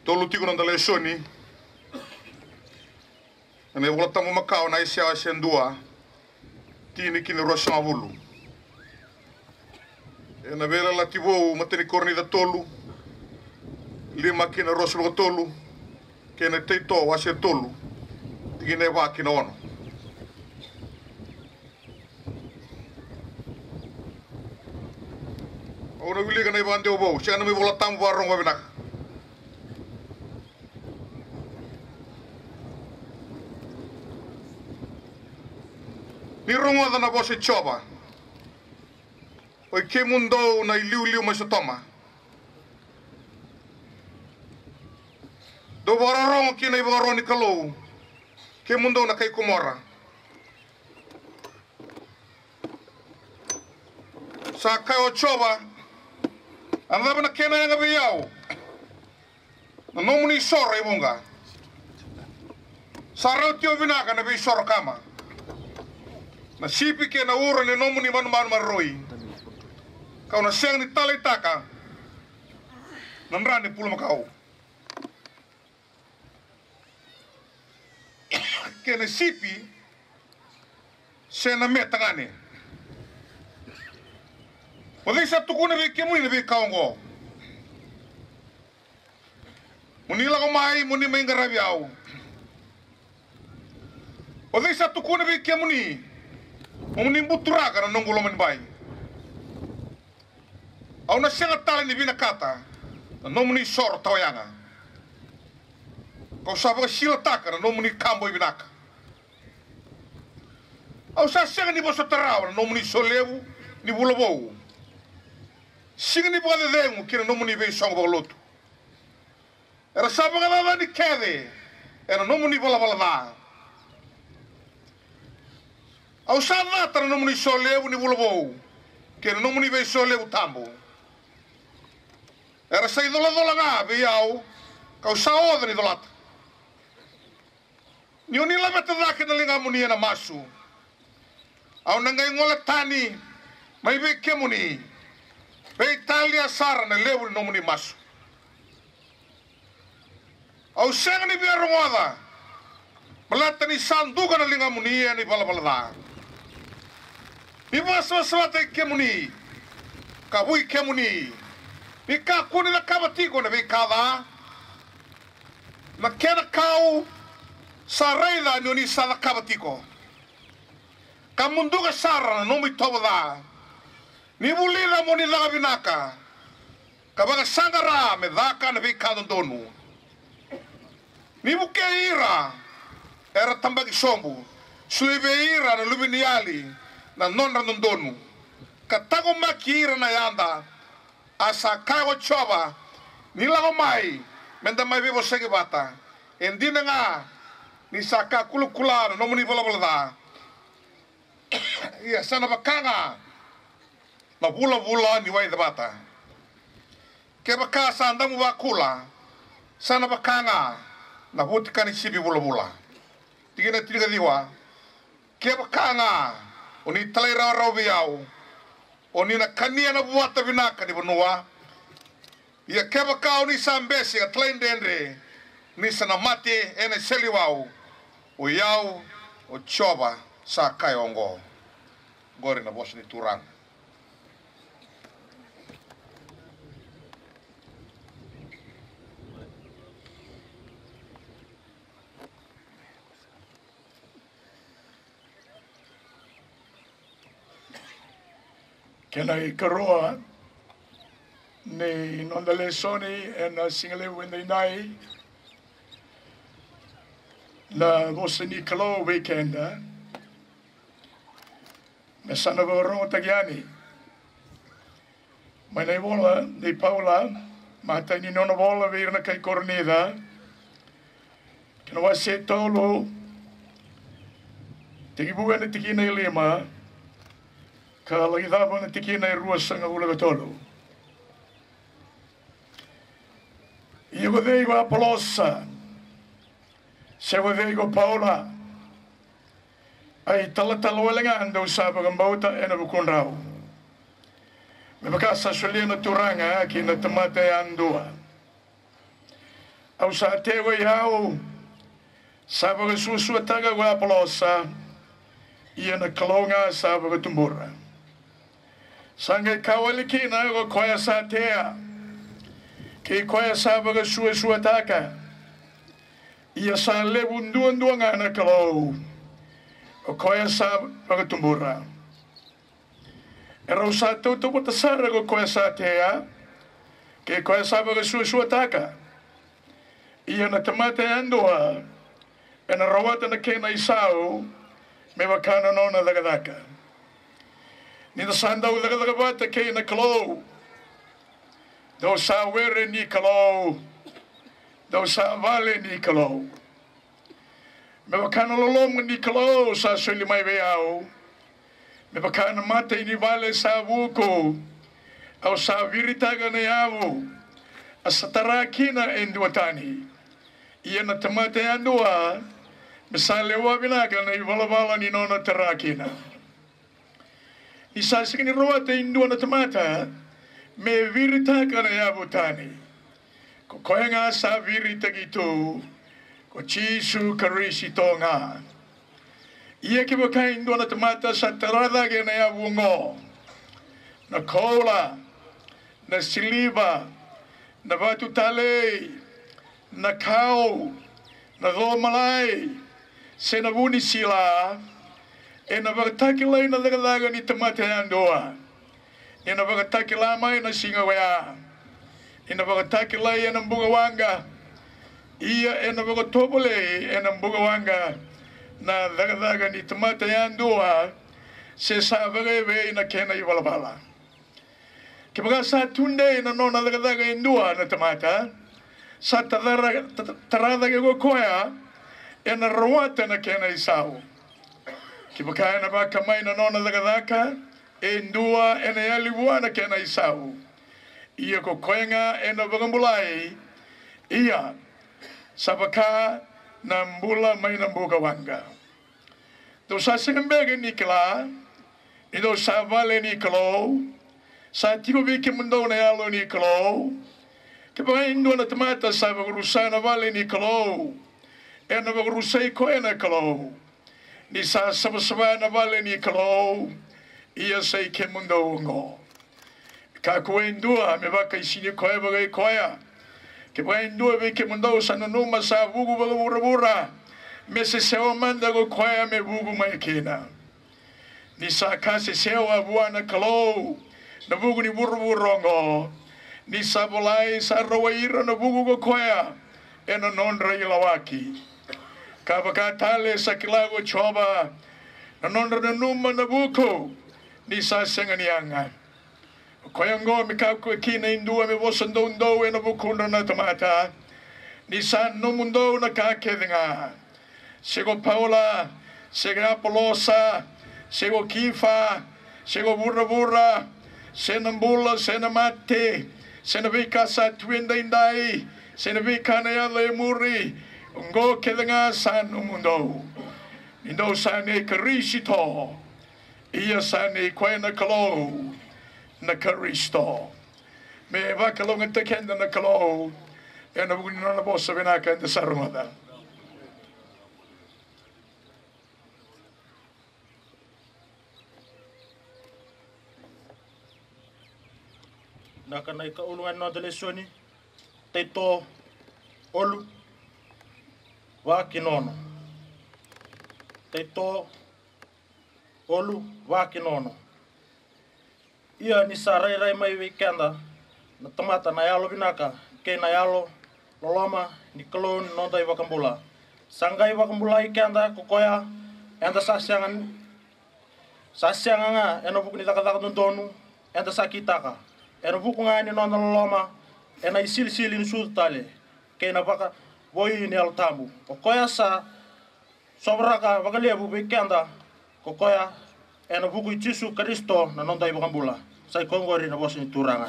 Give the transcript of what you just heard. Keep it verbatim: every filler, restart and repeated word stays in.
Tolu tiko na noda lesoni ena iVolatabu makawa, na Aisea wase dua, tini ki na ruasagavulu. Ena Veiyalayalati Vou, matai ni Korinica tolu, lima ki na ruasagavulu ka tolu, kei na Taito wase tolu, tikina e va ki na ono. Au na wilika na iVakadewa Vou, sega na nomu iVolatabu, vakarorogo vinaka. Ni rogoca na vosa i Jiova, oi kemudou na iliuliu mai Sotoma. Dou vakarorogo ki na ivakaro ni Kalou, kemudou na kai Komora. Sa kaya o Jiova, a cava na kena yaga vei au na nomuni soro e vuqa? Sa rauti au vinaka na veisoro kama, na sipi kei na ura ni nomuni manumanu maroroi. Ka'u na sega ni taleitaka na dra ni bulumakau kei na sipi se na me tagane. O cei sa tukuna vei kemuni na veika oqo? Mo ni lako mai, mo ni mai qaravi au. O cei sa tukuna vei kemuni mo ni buturaka na noqu lomanibai? Au na sega tale ni vinakata na nomuni soro tawayaga. Ka'u sa vakasilataka na nomuni ka boi vinaka. Au sa sega ni vosota rawa na nomuni solevu ni vula vou, siga ni vakacecegu ki na nomuni veisogo vakalotu. Era sa vakacacani kece ena nomuni valavala ca. Au sa cata na nomuni solevu ni vula vou kei na nomuni veisolevu tabu. Era sa icolacola ga vei au, ka'u sa oca ni colata. Ni o ni laveta cake na ligamuni ena masu, au na qai gole tani mai vei kemuni, veitalia sara na levu ni nomuni masu. Au sega ni via rogoca, baleta ni sa duka na ligamuni ena ivalavala ca. Ni vakasavasavataki kemuni, ka vui kemuni, ni kakua ni cakava tiko na veika ca, na kena kau sa raica ni o ni sa cakava tiko. Ka muduka sara na nomu itovo ca. Ni vulica mo ni caka vinaka, ka vakasaqara me caka na veika dodonu. Ni vukei ira era tabaki sobu, soli vei ira na luveniyali na nodra dodonu, ka taqomaki ira na yada. A sa kaya ko Jiova, ni lako mai, meda mai veivosaki vata. E dina ga ni sa ka kulakula na nomuni valavala ca, ia sa na vaka ga na vulavula ni waicevata. Kevaka sa damu vakula, sa na vaka ga na vutika ni sipi vulavula. Tikina tinikaciwa. Kevaka ga o ni talairawarawa vei au, o ni na kania na vuata vinaka ni vanua. Ia kevaka o ni sa bese ka talaidredre, ni sa na mate ena iseleiwau. O i au, o Jiova, sa kaya oqo. Oqori na vosa ni Turaga. Kena ikarua ni noda lesoni ena siga levu edaidai, na vosa ni Kalou vei keda. Me sa na vakarogotaki yani mai na ivola nei Paula, matai ni nona vola vei ira na kai Korinica, kei na wase e tolu, tekivu ena tikina e lima ka laki cava na tikina e ruasagavulu ka tolu. Ia ko cei ko Apolosa, se ko cei ko Paula? A italatala wale ga dou sa vakabauta ena vukudrau, me vaka sa solia na Turaga ki na tamata yadua. Au sa tei ko i au, sa vakasuasuataka ko Apolosa, ia na Kalou ga sa vakatubura. Sa qai ka wale kina ko koya sa tea, kei koya sa vakasuasuataka, ia sa levu duadua ga na Kalou, ko koya sa vakatubura. E rau sa tautauvata sara ko koya sa tea, kei koya sa vakasuasuataka, ia na tamata yadua ena rawata na kena isau me vaka na nona cakacaka. Ni da sa dau cakacaka vata kei na Kalou, dou sa were ni Kalou, dou sa vale ni Kalou. Me vaka na loloma ni Kalou sa soli mai vei au, me vaka na matai ni vale sa vuku, au sa viritaka na yavu, a sa tara kina e dua tani. Ia na tamata yadua me sa lewa vinaka na ivalavala ni nona tara kina. Ni sa sega ni rawata e dua na tamata me viritaka na yavu tani, ko koya ga sa viritaki tu, ko Jisu Karisito ga. Ia kevaka e dua na tamata sa tara cake na yavu oqo, na koula, na siliva, na vatu talei, na kau, na co malai, se na vu ni sila, ena vakatakilai na cakacaka ni tamata yadua. Ni na vakatakila mai na siga oya, ni na vakatakilai ena buka waqa, ia ena vakatovolei ena buka waqa na cakacaka ni tamata yadua, se sa vakaevei na kena ivalavala. Kevaka sa tudei na nona cakacaka e dua na tamata, sa tara, ta-, tara cake ko koya, ena rawata na kena isau. Kevaka ena vaka mai na nona cakacaka e dua, ena yali vua na kena isau. Ia ko koya ga ena vakabulai, ia sa vaka na bula mai na buka waqa. Dou sa sega beka ni kila ni dou sa vale ni Kalou, sa tiko vei kemudou na Yalo ni Kalou? Kevaka e dua na tamata sa vakarusa na vale ni Kalou, ena vakarusai koya na Kalou. Ni sa savasava na vale ni Kalou, ia sa i kemudou oqo. Kakua e dua me vakaisini koya vakai koya. Kevaka e dua vei kemudou sa nanuma sa vuku vakavuravura, me se sewa mada ko koya me vuku mai kina. Ni sa ka sesewa vua na Kalou na vuku ni vuravura oqo, ni sa volai, sa rawai ira na vuku ko koya ena nodra ilawaki. Ka vaka tale sa kila ko Jiova na nodra nanuma na vuku, ni sa sega ni yaga. O koya oqo me kakua kina e dua me vosa doudou ena vukudra na tamata, ni sa nomudou na ka kece ga. Se ko Paula, se ko Apolosa, se ko Kifa, se ko vuravura, se na bula, se na mate, se na veika sa tu edaidai, se na veika na yaco e muri, oqo kece ga sa nomudou. Ni dou sa nei Karisito, ia sa nei koya na Kalou na Karisito. Me vakalougatataki keda na Kalou ena vuku ni nona vosa vinaka eda sa rogoca. Na ka na ika ulu ga ni noda lesoni, Taito olu, va ki nono. Taito olu, va ki nono. Ia ni sa rairai mai vei keda na tamata na yalo vinaka kei na yalo loloma ni Kalou ni noda iVakabula, sa qai vakabulai keda ko koya, eda sa sega, sa sega ga ena vuku ni cakacaka dodonu eda sa kitaka, ena vuku ga ni nona loloma, ena isilisili ni sucu tale kei na vakavoui ni Yalo Tabu. O koya sa sovaraka vakalevu vei keda ko koya, ena vuku i Jisu Karisito na noda iVakabula. Sa i koya oqori na vosa ni Turaga.